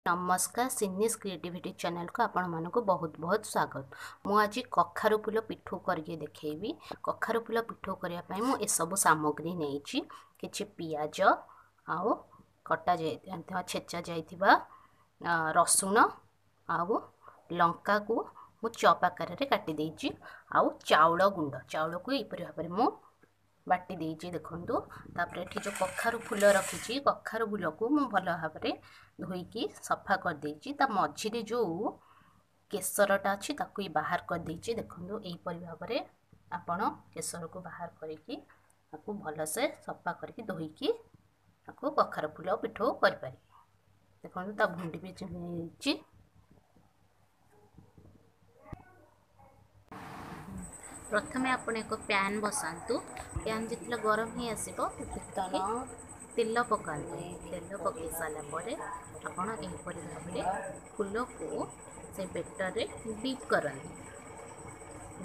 ନମସ୍କାର, ସିନିସ୍ କ୍ରିଏଟିଭିଟି ଚ୍ୟାନେଲକୁ ଆପଣମାନଙ୍କୁ ବହୁତ ବହୁତ ସ୍ୱାଗତ। ମୁଁ ଆଜି କଖାରୁ ଫୁଲ ପିଠଉ କରିକି ଦେଖେଇବି। କଖାରୁ ଫୁଲ ପିଠଉ କରିବା ପାଇଁ ମୁଁ ଏସବୁ ସାମଗ୍ରୀ ନେଇଛି। କିଛି ପିଆଜ ଆଉ କଟା ଯାଇଥିବା, ଛେଚା ଯାଇଥିବା ରସୁଣ ଆଉ ଲଙ୍କାକୁ ମୁଁ ଚପ୍ ଆକାରରେ କାଟି ଦେଇଛି, ଆଉ ଚାଉଳ ଗୁଣ୍ଡ, ଚାଉଳକୁ ଏହିପରି ଭାବରେ ମୁଁ ବାଟି ଦେଇଛି, ଦେଖନ୍ତୁ। ତାପରେ ଏଠି ଯେଉଁ କଖାରୁ ଫୁଲ ରଖିଛି, କଖାରୁ ଫୁଲକୁ ମୁଁ ଭଲ ଭାବରେ ଧୋଇକି ସଫା କରିଦେଇଛି। ତା ମଝିରେ ଯେଉଁ କେଶରଟା ଅଛି ତାକୁ ବାହାର କରିଦେଇଛି, ଦେଖନ୍ତୁ। ଏହିପରି ଭାବରେ ଆପଣ କେଶରକୁ ବାହାର କରିକି ତାକୁ ଭଲସେ ସଫା କରିକି ଧୋଇକି ତାକୁ କଖାରୁ ଫୁଲ ପିଠଉ କରିପାରିବେ। ଦେଖନ୍ତୁ, ତା ଭୁଣ୍ଡି ବି ହେଇଛି। ପ୍ରଥମେ ଆପଣ ଏକ ପ୍ୟାନ୍ ବସାନ୍ତୁ। ପ୍ୟାନ୍ ଯେତେବେଳେ ଗରମ ହେଇ ଆସିବ, ତେଲ ପକାନ୍ତୁ। ତେଲ ପକାଇ ସାରିଲା ପରେ ଆପଣ ଏହିପରି ଭାବରେ ଫୁଲକୁ ସେ ବେଟରରେ ଡିପ୍ କରନ୍ତୁ।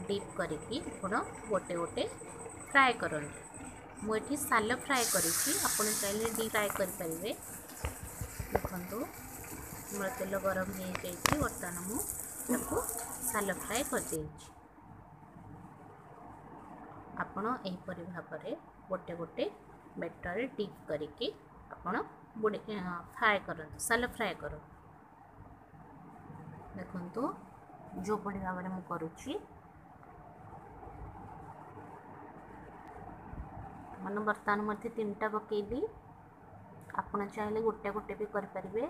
ଡିପ୍ କରିକି ଆପଣ ଗୋଟେ ଗୋଟେ ଫ୍ରାଏ କରନ୍ତୁ। ମୁଁ ଏଠି ସାଲୋ ଫ୍ରାଏ କରିଛି, ଆପଣ ଚାହିଁଲେ ଡିପ୍ ଫ୍ରାଏ କରିପାରିବେ। ଦେଖନ୍ତୁ, ମୋର ତେଲ ଗରମ ହେଇଯାଇଛି। ବର୍ତ୍ତମାନ ମୁଁ ତାକୁ ସାଲୋ ଫ୍ରାଏ କରିଦେଇଛି। ଆପଣ ଏହିପରି ଭାବରେ ଗୋଟେ ଗୋଟେ ବେଟରରେ ଡିପ୍ କରିକି ଆପଣ ବୁଡ଼ି ଫ୍ରାଏ କରନ୍ତୁ, ସାଲୋ ଫ୍ରାଏ କରନ୍ତୁ। ଦେଖନ୍ତୁ, ଯେଉଁଭଳି ଭାବରେ ମୁଁ କରୁଛି। ମାନେ ବର୍ତ୍ତମାନ ମୁଁ ଏଠି 3ଟା ପକେଇଲି, ଆପଣ ଚାହିଁଲେ ଗୋଟେ ଗୋଟେ ବି କରିପାରିବେ।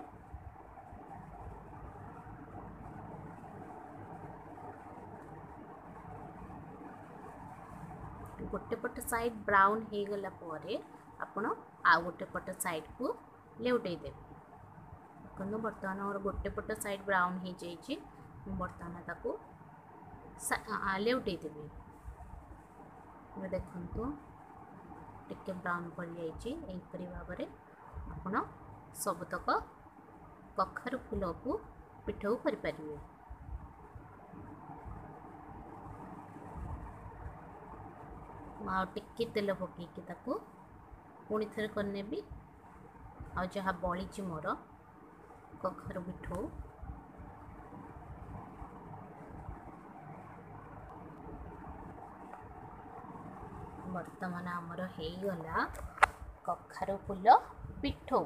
ଗୋଟେ ପଟ ସାଇଡ଼୍ ବ୍ରାଉନ୍ ହେଇଗଲା ପରେ ଆପଣ ଆଉ ଗୋଟେ ପଟ ସାଇଡ଼୍କୁ ଲେଉଟେଇ ଦେବେ। ଦେଖନ୍ତୁ, ବର୍ତ୍ତମାନ ମୋର ଗୋଟେ ପଟ ସାଇଡ଼୍ ବ୍ରାଉନ୍ ହେଇଯାଇଛି। ମୁଁ ବର୍ତ୍ତମାନ ତାକୁ ଲେଉଟେଇ ଦେବି। ଏବେ ଦେଖନ୍ତୁ, ଟିକେ ବ୍ରାଉନ୍ ପଡ଼ିଯାଇଛି। ଏହିପରି ଭାବରେ ଆପଣ ସବୁତକ କଖାରୁ ଫୁଲକୁ ପିଠଉ କରିପାରିବେ। ମୁଁ ଆଉ ଟିକେ ତେଲ ପକାଇକି ତାକୁ ପୁଣି ଥରେ କରିନେବି, ଆଉ ଯାହା ବଳିଛି ମୋର କଖାରୁ ପିଠଉ। ବର୍ତ୍ତମାନ ଆମର ହେଇଗଲା କଖାରୁ ଫୁଲ ପିଠଉ।